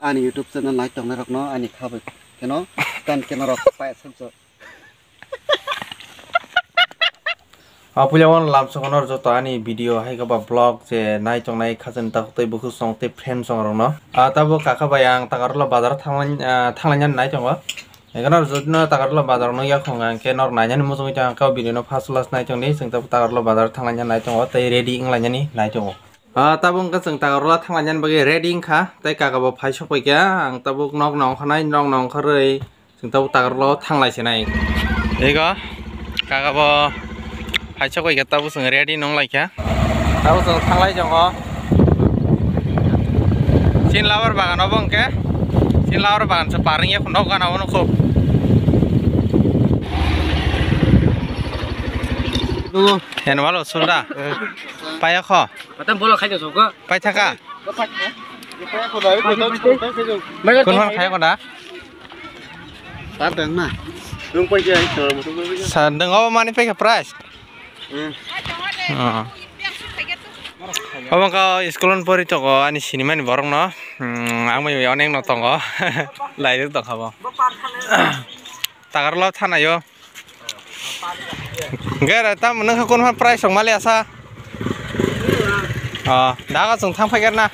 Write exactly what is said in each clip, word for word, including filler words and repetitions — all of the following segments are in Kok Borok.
Ani YouTube channel nai tongnai rokno ani kha bai kheno kan keno rok pai aswk jo. Apuila wan lamsogo nor joto ani video hai khe ba vlog je nai tongnai khajani takhuk tei bukhuk song tei friend song rokno. Ah, tabuk kaka bai ang Takarula bazar thanglain, ah, thanglainani nai tongo. Ekheno jotno Takarula bazar nukya khong ang khe nor nainani muchungwi tong ang khe o video no first last nai tongdi. Chwng tabuk Takarula bazar thanglainani nai tongo tei ready wnglainani nai tongo. Ah, tabuk wngkha chwng Takarula thanglainani bagwi ready wngkha tei kaka bo phai sok paikha. Ang tabuk nokno ongkha nai, nokno ongkha rwi. Chwng tabuk Takarula o thanglai se nai. Ego, kaka bo phai sok bai khe tabuk chwng ready nong lai kha. Tabuk chwng thanglai tongo. Chin labar bagan obo hwnkhe. Chin labar bagan se par wngya nok gana o nukho. Hen walo sulda. Paya kho. Patang bola khai jok ko. Pai thaka. Kun hor khai ko da. Sa deng obo mani paikha price. Hmm. Oh. Obo wngkha school-o pori tongo ani sinimani borokno. Hmm, ang bai onek no tongo. Lairok tongkha bo. Takarula thanaio. Gera tam nang kun price song mali asa. Oh, daga song thang phaikar na.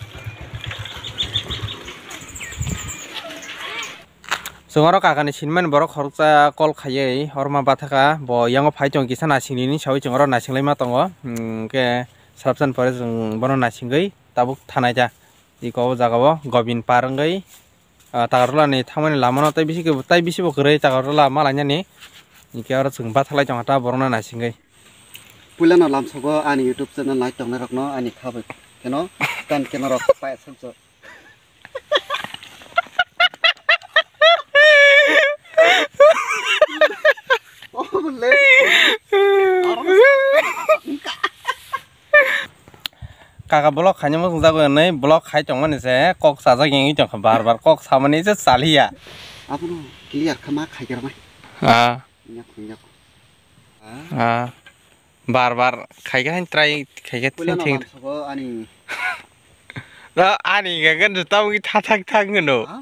Chwng oro kakani sinimani borok khoroksa call khaiwi horma bathaka bo yango phai tongo kisa nasingni hinwi sawi chwng oro nasinglai ma tongo. Hmm, hwnkhe salsa ni pore chwng bono nasingwi tabuk thanai ta. Iko o jaga o Gobin par wngwi, ah, Takarula ni thangmani lama no tei bisi khe, tei bisi bo kwrwi Takarula ma lainani. Hwnkhe oro chwng bathalai tongkha ta borok no naisingwi. Puila no lamsogo ani YouTube channel nai tongnai rok no ani kha bai kheno kan keno rok pai aswk jo. Kaka vlog khaina muchung jago hinwi vlog khai tongmani se kok chajak wngwi tongkha bar bar kok samani se chaliya. Abono clear kha ma khaikarmai. Ah. Yak, yak. Ah. Bar bar khaikha hin try khaikha Puila thing no thing. Lamsogo ani. Da ani ga gan juta wi tha thak thak ngono. Ah.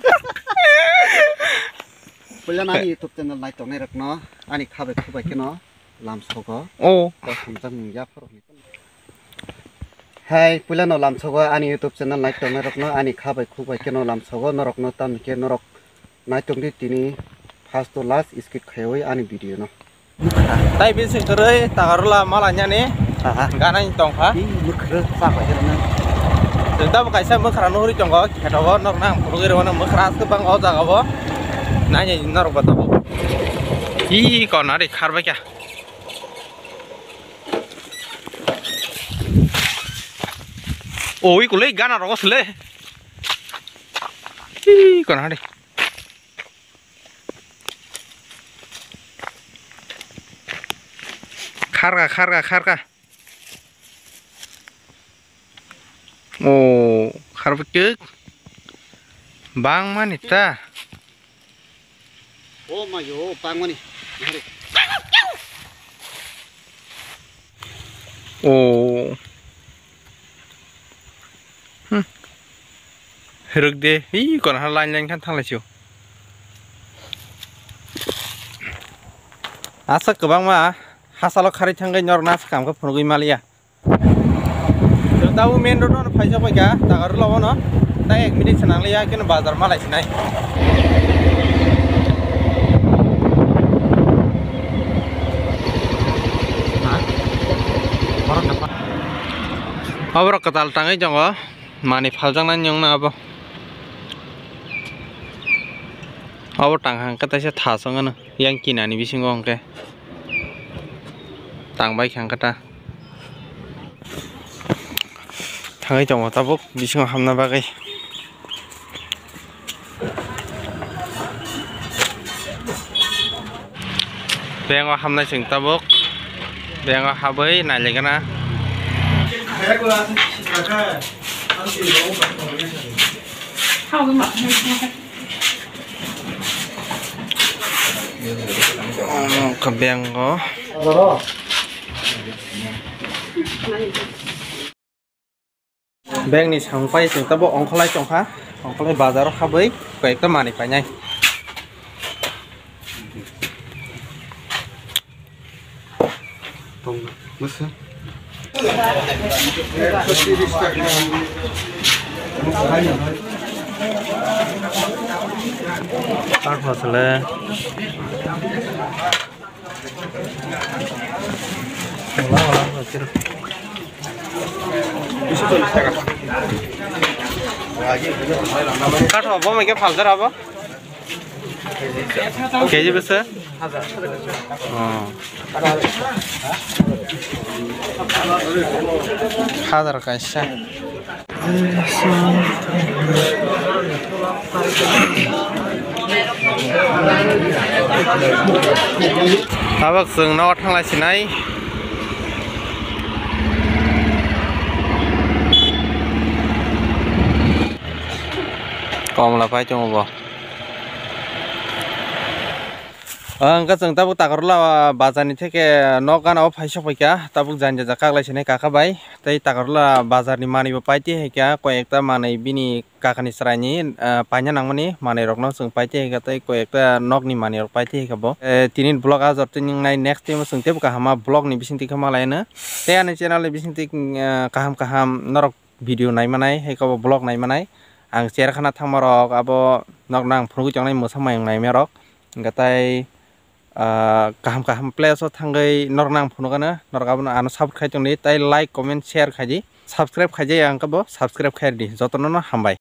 Puila no ani YouTube channel nai tongnai rok no ani khabai khubai khe no lamsogo. Oh. Kok samjak mung ya phoro. Hai, puila no lamsogo ani YouTube channel nai tongnai rok no ani khabai khubai khe no lamsogo norok no tamni khe norok nai tongdi tini first to last skip khaiwi ani video no. Tai bising kwrwi Takarula malainani Aha. Ganani tongkha. Ih, mwkhra sa bai rwna. Chwng tabuk kaisa mwkhra nuhuri tongo, khetogo norokno ang phunugwi rwmano mwkhra aswk bang o jaga o. Nainai norok bo tabuk. Ih, kona ri kharbai kha. Oi, kulai gana rogo sile. Ih, kona ri. Kharga, kharga, kharga. O, kharba kek. Bang mani ta. O mayo, bang mani. Hari. O. Hmm. Rwk de, hi kono ha line line khan thanglai sio. Aswk kwbangma hachalo kharwi thangwi norok no aswk kam khe phunugwi maliya. Chwng tabuk main road no phaisa paikha, Takarula o no. Tai ek minute se nangliya, keno bazar malai sinai. Oborok kwtal tangwi tongo, manwi phaljaknani wngna abo. Obo tang hang khe taisa thas wngano, yang kinani bisingo hwnkhe tang bai kha hwnkhe ta. Thangwi tongo tabuk bisingo hamna bagwi. Bank o hamnai chwng tabuk. Bank o habwi nailaigana. Omo wngkha bank o. Bag ni samung pai chwng tabo ongkholai tongkha, ongkholai bazar o habwi koi ekta manwi painai. Kar phasale. Kar bo mai ke phaljar abo. Keji bese? Oh. Hazar kaisa. Tabuk chwng nogo thanglai sinai. Komla pai tongo bo. Ang ka chwng tabuk Takarula bazar ni theke nok gana o phai sok phaikha, tabuk jani jajak kaklai sinai kaka bai. Tei Takarula bazar ni manwi bo paiti hai kha, koi ekta manwi bini kaka ni chwrai ni, ah, paina nangmani manwi rok no chwng paiti hai kha, tei koi ekta nok ni manwi rok paiti hai kha bo. Eh, tini vlog ajor tini wngnai, next time o chwng teibo kaham ma vlog ni bising twi khe malai no. Tei ani channel ni bising twi, ah, kaham kaham norok video nai manai, hai khe bo vlog nai manai. Ang cherkhana thangma rok abo nok nang phunugwi tongnai mwsa mayung naima rok. Hwnkhe tai, ah, kaham kaham place o thangwi norok nang phunukano, norok abono ano support khai tongdi, tai like, comment, share khaidi, subscribe khaijaya hwnkhe bo subscribe khairdi, jotono no hambai.